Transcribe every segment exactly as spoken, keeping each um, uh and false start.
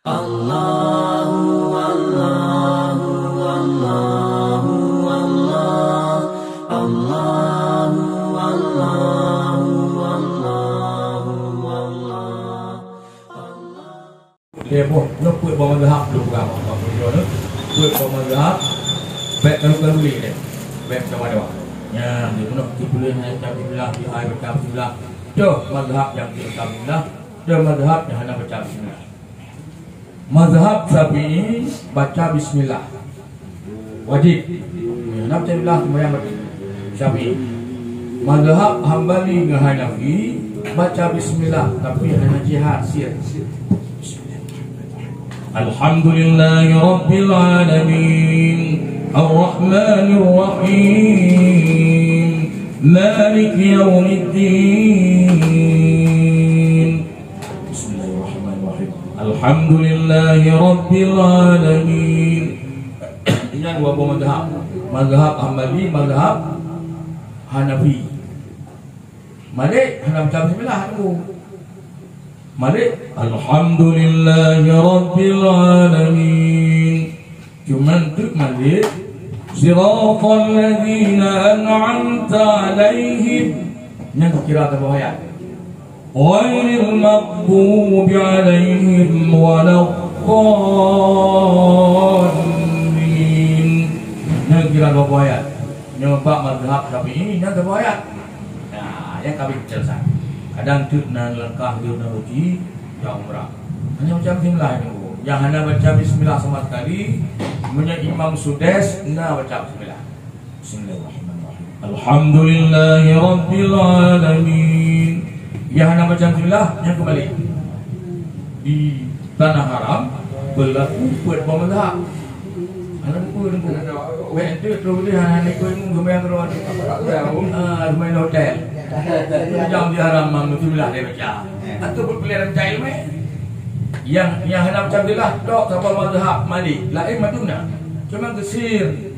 Allahu, Allahu, Allahu, Allah. Allahu, Allahu, Allahu, Allah. Oke, boh, nyoe peuet boh mazhab dulu peugah bak, bak peue nyoe. Peuet boh mazhab, bèk kalu-kalu lé deh. Bèk kawa-dawa. Nyan, di peunoh di buleuen hai baca bismillah, di hai baca bismillah. Toh mazhab nyang teuka bismillah, toh mazhab nyang hana baca bismillah. Mazhab Syafi'i baca bismillah. Wajib. Hana baca bismillah seumayang wajib. Syafi'i. Mazhab Hambali ngon Hanafi baca bismillah, tapi hana jihad, sir. Alhamdulillahi rabbil alamin. Arrahmanir rahim. Maliki yaumiddin. Bismillahirrahmanirrahim. Alhamdulillahi rabbil alamin. Nyan dua boh mazhab. Mazhab Hambali, mazhab Hanafi. Malik hana baca bismillah tu. Malik, alhamdulillahi rabbil alamin. Cuman teuk Malik, siratal ladzina an'amta 'alaihim. Nyan kira saboh ayat. Ghairil maghdubi 'alaihim waladdallin. Nyan kira saboh ayat. Nyoe bak mazhab Syafi'i, nyan saboh ayat. Nah, nyang kami peugah. Kadang teuk na langkah lheueh na uji, nyang umrah. Hana baca bismillah nyoe. Nyang hana baca bismillah sama sekali, meunyoe Imam Sudes na baca bismillah. Bismillahirrahmanirrahim. Alhamdulillahi rabbil alamin. Nyang hana baca bismillah, nyan keumbali. Di Tanah Haram, beulaku peuet boh mazhab. Hana peue, Teungku. Weh, ente troh deh, hana ikot ilmu, geumayang keudroe. Ah, geumayang hotel. Jam di haram, mam, tu lah dia baca. Atau berpilihan baca ilmu. Yang, yang hana baca bismillah, tok, saboh mazhab Malik. Lain matu na. Cuma geusir.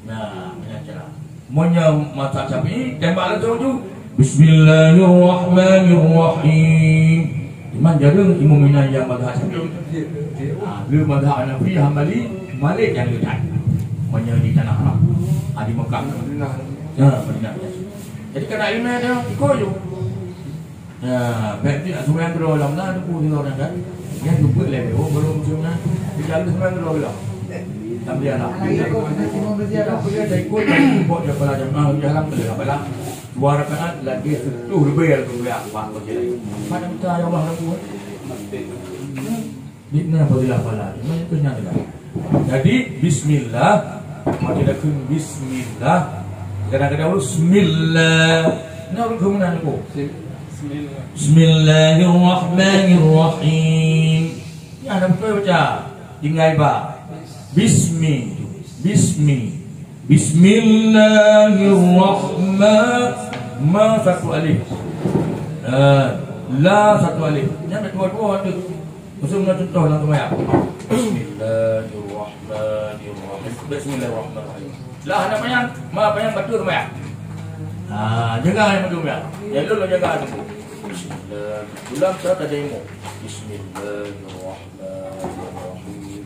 Nah, macam cara. Meunyoe mazhab Syafi'i, tembak langsung tu. Bismillahirrahmanirrahim. Iman jareueng imum inan nyang mazhab Syafi'i. Ha, le mazhab Hanafi, Hambali, Malik nyang le that. Meunyoe di Tanah Haram. Ha, di Mekah. Ya, Madinah. Jadi, kana ilmu dia, ikut je. Ya, bèk ti nak seumayang keudroe lom na, Teungku, sidroe nyan kan. Nyan geupeuet lé, oh, baru seumayang. Tidak ada seumayang keudroe lom. Tapi anak. Kita pergi ada ikut, dan ikut dia pala jamaah, dia haram ke dia pala. Dua rakaat lagi seratus lebih, lagi lebih apa, apa je lagi. Mana kita, ya Allah, Teungku, eh? Di na fadilah pala. Cuma itu nyan lah. Jadi, bismillah. Maka dah kheun bismillah. Kadang-kadang urus bismillah. Nah, urus keumeunang tu. Bismillah. Bismillahirrahmanirrahim. Ya, ada betul baca. Tinggai ba. Bismi. Bismi. Bismillahirrahman. Ma satu alif. Eh, la satu alif. Nyan dua-dua tu. Usung na contoh lam seumayang. Bismillahirrahmanirrahim. Bismillahirrahmanirrahim. Lah, hana panyang. Ma panyang batul seumayang. Ha, jaga yang batul seumayang. Yang lôn jaga tu. Bismillah. Ulang cara tajak ilmu. Bismillahirrahmanirrahim.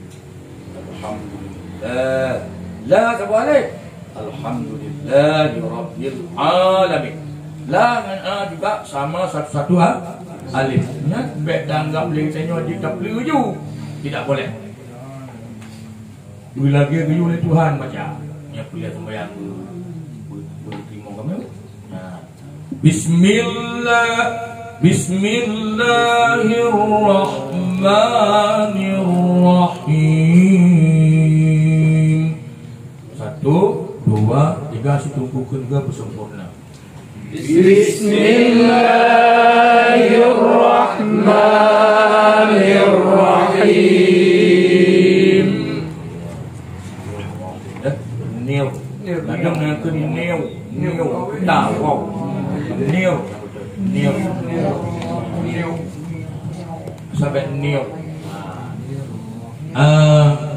Alhamdulillah. La saboh alif. Alhamdulillahirabbil alamin. La ngon a juga sama satu-satu ha-, alif. Nyan bèk tanggap lé tanyoe jitapleue ju. Tidak boleh. Beulagèe geuyue lé Tuhan baca. Nyang peue seumayang beu-, beu-, beuteurimong kamoe. Nah. Bismillah. Bismillahirrahmanirrahim. Satu, dua, tiga, situmpu keudua beusempurna. Bismillahirrahmanirrahim. Eh, niu. Niu. Ladôm nyang keu niu. Niu. Ta, wow. Niu. Niu. Niu. Sampai niu. Ah.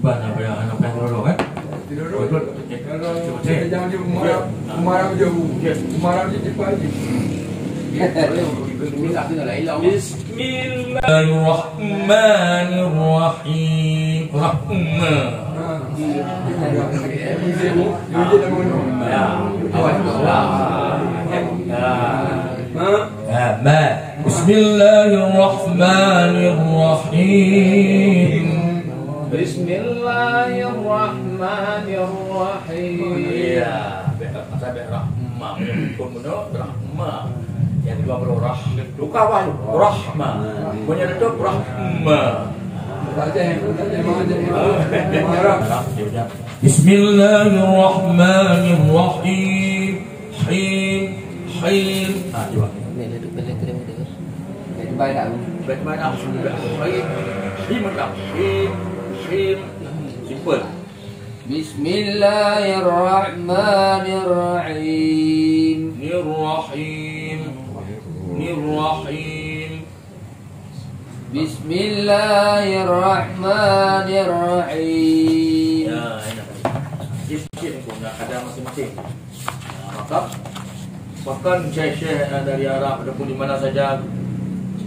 Iban apa yang anak payah dulu kan? Dulu. Betul. Jangan dia marah. Marah dia. Marah dia cepat. Bismillahirrahmanirrahim. Rahma. Ya. Ya. Ya. Ma. Bismillahirrahmanirrahim. Bismillahirrahmanirrahim. Ya, bèk, masa bèk rahma. Pun beuna rahma. Nyang dua baru rah. Tukar wah. Rahma. Pun nyang tetap rahma. Bismillahirrahmanirrahim. Him, him. Ah, cuba. Baik, baik, baik. Baik, baik, ah, sudah. Him, him, ah, him, him. Simple. Bismillahirrahmanirrahim. Nirrahim. Nirrahim. Bismillahirrahmanirrahim. Ya, enak. Sikit-sikit pun nak ada masing-masing. Nah, maka, bahkan syekh-syekh, eh, dari Arab ataupun di mana saja,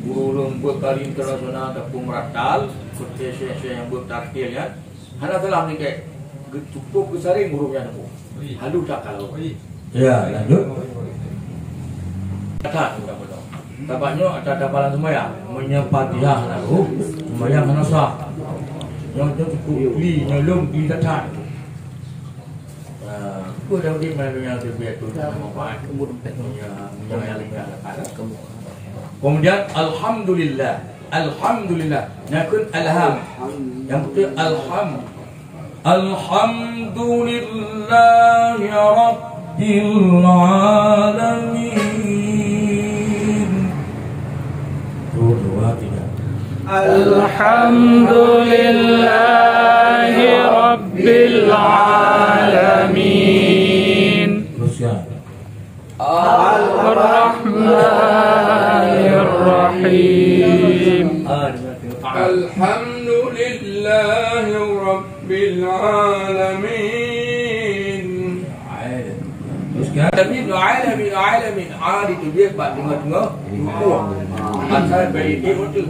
guru ulun beuet kari internasional ataupun meratal, seperti syekh-syekh yang beuet tartil, ya. Hana salah ni, kek. Ge-, cukup geusaring huruf nyang teupeu. Halus that kalau. Ya, lanjut. That, tapak nyoe ata tapalan sembahyang. Meunyoe Fatihah lalu, sembahyang hana sah. Nyoe tu cukup li, nyoe lom li that. Ya, ku dah di mana dunia tu biar tu nama baik. Ya, ya, ya, ya. Kemudian alhamdulillah. Alhamdulillah. Nakun alham. Yang betul alham. Alhamdulillahi Rabbil Alamin. Tuh, dua, tiga. Alhamdulillahi Rabbil Alamin. Teruskan. Ar-Rahmanir Rahim. Alhamdulillahi Rabbil Alamin. Teruskan. Alamin, alamin, alamin. A dituju bak teungoh-teungoh rukuk. Asai bak ié beutôi.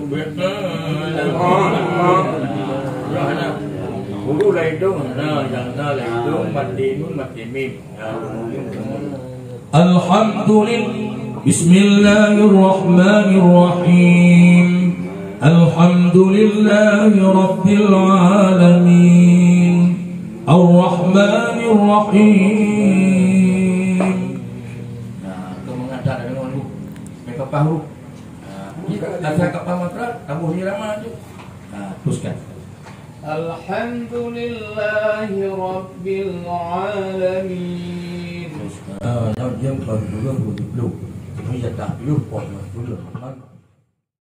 Huruf lam idong, na, nyang na lam idong, maté nun, maté mim. Alhamdulillah. Bismillahirrahmanirrahim. Alhamdulillahi Rabbil Alamin. Ar-Rahmanir Rahim. Nah, keu meungadang deungon huruf. Meuka paham huruf. Nah, asai ka paham makhraj, taboh irama tu. Nah, teruskan. Alhamdulillahi Rabbil Alamin. Ah, nyang jam baru dulu, dulu. Ini ya tak dulu, pokok dulu.